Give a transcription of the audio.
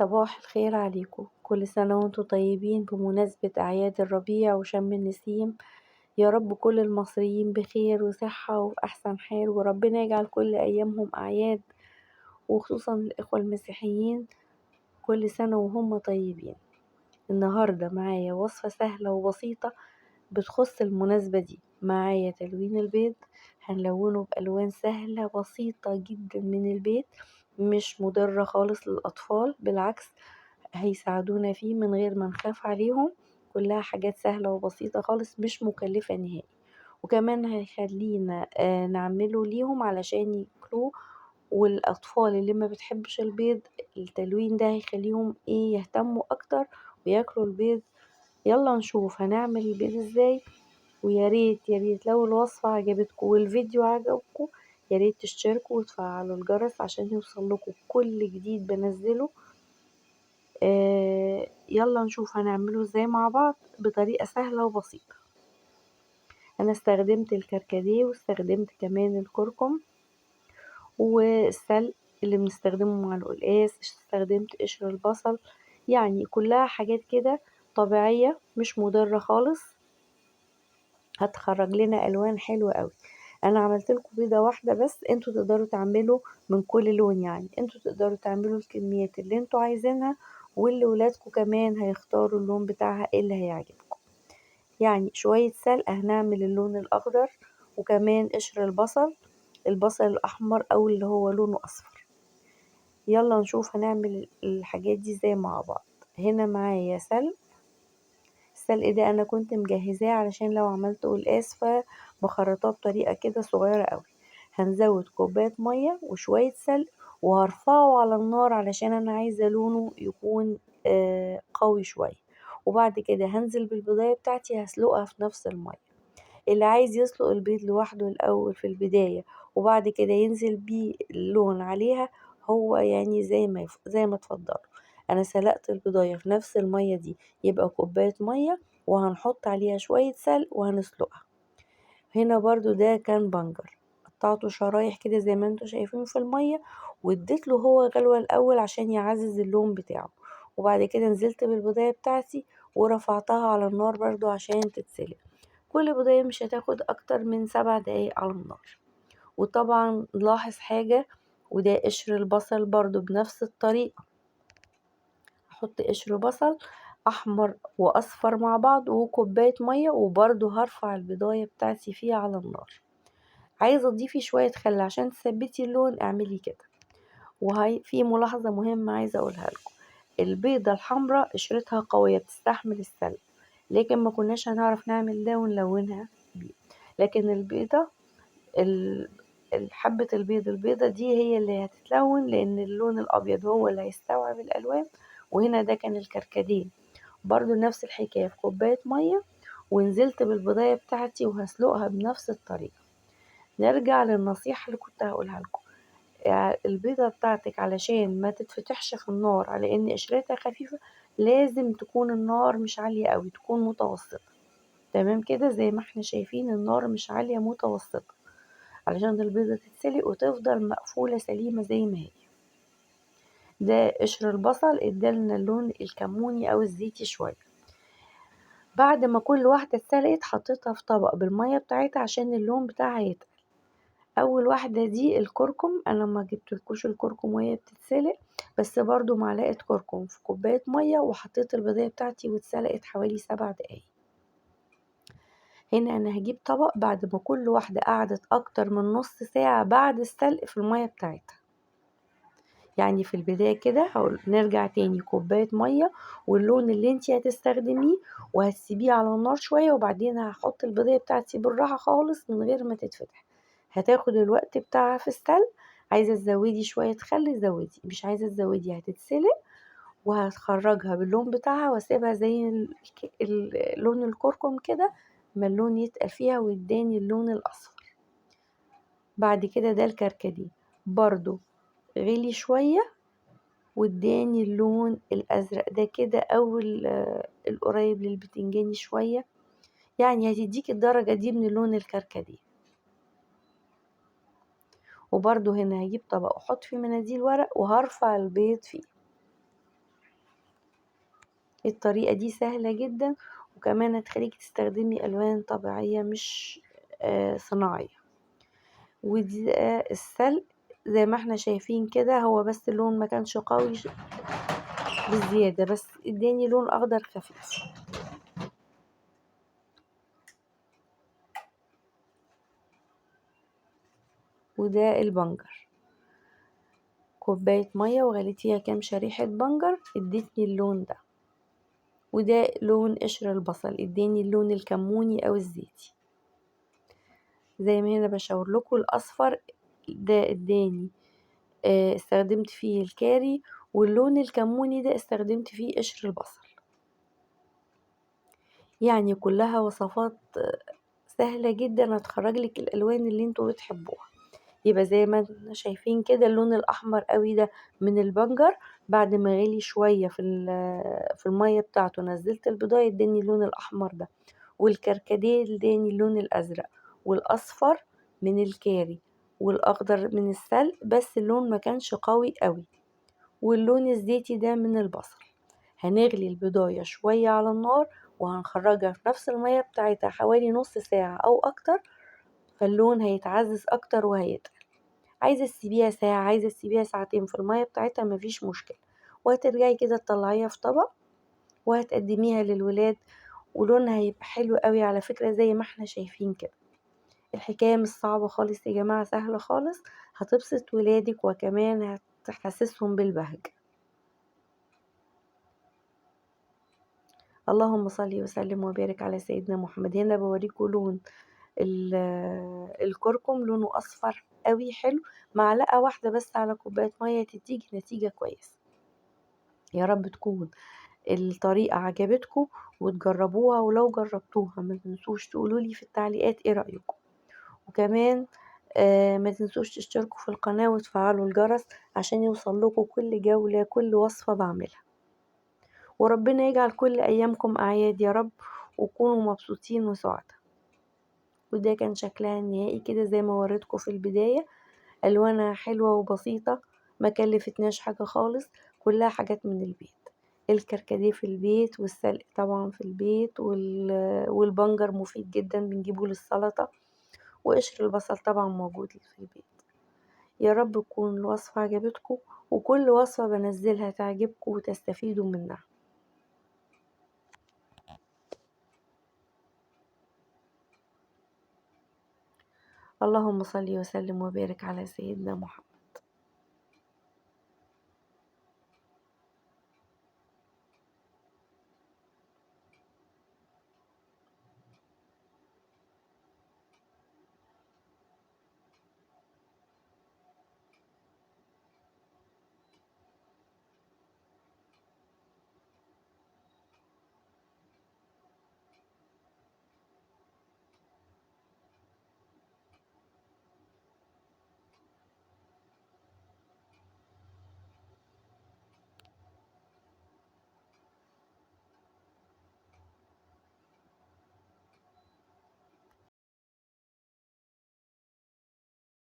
صباح الخير عليكم، كل سنة وانتم طيبين بمناسبة أعياد الربيع وشم النسيم. يا رب كل المصريين بخير وصحة وفي أحسن حال، وربنا يجعل كل أيامهم أعياد، وخصوصا الإخوة المسيحيين كل سنة وهم طيبين. النهاردة معايا وصفة سهلة وبسيطة بتخص المناسبة دي. معايا تلوين البيض، هنلونه بألوان سهلة بسيطة جدا من البيت، مش مضرة خالص للأطفال، بالعكس هيساعدونا فيه من غير ما نخاف عليهم. كلها حاجات سهلة وبسيطة خالص، مش مكلفة نهائي، وكمان هيخلينا نعمله ليهم علشان ياكلوه. والأطفال اللي ما بتحبش البيض التلوين ده هيخليهم يهتموا أكتر وياكلوا البيض. يلا نشوف هنعمل البيض ازاي. ويا ريت يا ريت لو الوصفة عجبتكم والفيديو عجبكم يا ريت تشتركوا وتفعلوا الجرس عشان يوصل لكم كل جديد بنزله. يلا نشوف هنعمله ازاي مع بعض بطريقة سهلة وبسيطة. انا استخدمت الكركديه واستخدمت كمان الكركم والسلق اللي بنستخدمه مع القلقاس، استخدمت قشر البصل، يعني كلها حاجات كده طبيعية مش مضرة خالص، هتخرج لنا الوان حلوة قوي. انا عملت لكم بيضة واحدة بس، انتوا تقدروا تعملوا من كل لون، يعني انتوا تقدروا تعملوا الكميات اللي انتوا عايزينها، واللي ولادكم كمان هيختاروا اللون بتاعها ايه اللي هيعجبكم. يعني شوية سلق هنعمل اللون الاخضر، وكمان قشر البصل، البصل الاحمر او اللي هو لونه اصفر. يلا نشوف هنعمل الحاجات دي ازاي مع بعض. هنا معايا سلق، السلق ده انا كنت مجهزاه علشان لو عملت قلقاس فبخرطاه بطريقه كده صغيره قوي. هنزود كوبايه ميه وشويه سلق، وهرفعه على النار علشان انا عايزه لونه يكون قوي شويه. وبعد كده هنزل بالبيضايه بتاعتي هسلقها في نفس الميه. اللي عايز يسلق البيض لوحده الاول في البدايه وبعد كده ينزل بيه اللون عليها، هو يعني زي ما تفضلوا. انا سلقت البيضايه في نفس الميه دي، يبقى كوبايه ميه وهنحط عليها شويه سلق وهنسلقها. هنا برضو ده كان بنجر، قطعته شرايح كده زي ما انتوا شايفين في الميه، واديت له هو غلوه الاول عشان يعزز اللون بتاعه، وبعد كده نزلت بالبيضايه بتاعتي ورفعتها على النار برضو عشان تتسلق. كل بيضايه مش هتاخد اكتر من 7 دقايق على النار. وطبعا نلاحظ حاجه، وده قشر البصل برضو بنفس الطريقه، هحط قشر بصل احمر واصفر مع بعض وكوبايه ميه، وبرضو هرفع البيضايه بتاعتي فيها على النار. عايزه تضيفي شويه خل عشان تثبتي اللون اعملي كده. وهي في ملاحظه مهمه عايزه اقولها لكم، البيضه الحمراء قشرتها قويه بتستحمل السلق، لكن ما كناش هنعرف نعمل ده ونلونها بيه. لكن البيضه حبه البيض البيضه دي هي اللي هتتلون، لان اللون الابيض هو اللي هيستوعب الالوان. وهنا ده كان الكركديه برضو نفس الحكايه، في كوبايه ميه ونزلت بالبيضايه بتاعتي وهسلقها بنفس الطريقه. نرجع للنصيحه اللي كنت هقولها لكم، البيضه بتاعتك علشان ما تتفتحش في النار على ان قشرتها خفيفه لازم تكون النار مش عاليه قوي، تكون متوسطه. تمام كده زي ما احنا شايفين النار مش عاليه، متوسطه، علشان البيضه تتسلق وتفضل مقفوله سليمه زي ما هي. ده قشر البصل ادالنا اللون الكموني او الزيتي شويه. بعد ما كل واحده اتسلقت حطيتها في طبق بالميه بتاعتها عشان اللون بتاعها يتقل. اول واحده دي الكركم، انا ما جبتلكوش الكركم وهي بتتسلق، بس برضو معلقه كركم في كوبايه ميه، وحطيت البيضايه بتاعتي واتسلقت حوالي 7 دقايق. هنا انا هجيب طبق بعد ما كل واحده قعدت اكتر من نص ساعه بعد السلق في الميه بتاعتها. يعني في البداية كده نرجع تاني كوباية مية واللون اللي انتي هتستخدميه، وهتسيبيه على النار شوية، وبعدين هحط البيضاية بتاعتي بالراحة خالص من غير ما تتفتح. هتاخد الوقت بتاعها في السلق. عايزة تزودي شوية خل زودي، مش عايزة تزودي هتتسلق، وهتخرجها باللون بتاعها واسيبها زي لون الكركم كده، ما اللون يتقل فيها ويداني اللون الأصفر. بعد كده ده الكركديه برضو غلي شوية واداني اللون الأزرق ده كده، أو القريب للبتنجاني شوية، يعني هتديك الدرجة دي من اللون الكركديه. وبرضو هنا هجيب طبق واحط فيه مناديل ورق وهرفع البيض فيه. الطريقة دي سهلة جدا، وكمان هتخليكي تستخدمي ألوان طبيعية مش صناعية. ودي السلق زي ما احنا شايفين كده، هو بس اللون ما كانش قوي بالزيادة، بس اداني لون اخضر خفيف. وده البنجر، كوباية مية وغليت فيها كام شريحة بنجر ادتني اللون ده. وده لون قشر البصل، اداني اللون الكموني او الزيتي. زي ما هنا بشاور لكم الاصفر ده اداني استخدمت فيه الكاري، واللون الكموني ده استخدمت فيه قشر البصل. يعني كلها وصفات سهلة جدا هتخرج لك الالوان اللي انتوا بتحبوها. يبقى زي ما احنا شايفين كده اللون الاحمر قوي ده من البنجر، بعد ما غلي شوية في المية بتاعته نزلت البضاية اداني اللون الاحمر ده، والكركديه اداني اللون الازرق، والاصفر من الكاري، والاخضر من السلق بس اللون ما كانش قوي قوي، واللون الزيتي ده من البصل. هنغلي البضاية شوية على النار وهنخرجها في نفس المية بتاعتها حوالي نص ساعة او اكتر، فاللون هيتعزز اكتر وهيتقل. عايزة تسيبيها ساعة، عايزة تسيبيها ساعتين في المية بتاعتها مفيش مشكلة، وهترجعي كده تطلعيها في طبق وهتقدميها للولاد، ولونها هيبقى حلو قوي على فكرة زي ما احنا شايفين كده. الحكاية مش صعبة خالص يا جماعة، سهلة خالص، هتبسط ولادك وكمان هتحسسهم بالبهجة. اللهم صل وسلم وبارك على سيدنا محمد. هنا بوريكم لون الكركم، لونه اصفر قوي حلو، معلقة واحدة بس على كوباية مية تديكي نتيجة كويسة. يا رب تكون الطريقة عجبتكم وتجربوها، ولو جربتوها ما تنسوش تقولولي في التعليقات ايه رأيكم، وكمان ما تنسوش تشتركوا في القناة وتفعلوا الجرس عشان يوصل لكم كل جولة كل وصفة بعملها. وربنا يجعل كل أيامكم أعياد يا رب، وكونوا مبسوطين وسعداء. وده كان شكلها النهائي كده زي ما وريتكم في البداية، ألوانها حلوة وبسيطة، ما كلفتناش حاجة خالص، كلها حاجات من البيت. الكركديه في البيت، والسلق طبعا في البيت، والبنجر مفيد جدا بنجيبه للسلطة، وقشر البصل طبعا موجود في البيت. يا رب تكون الوصفة عجبتكم، وكل وصفة بنزلها تعجبكم وتستفيدوا منها. اللهم صل وسلم وبارك على سيدنا محمد.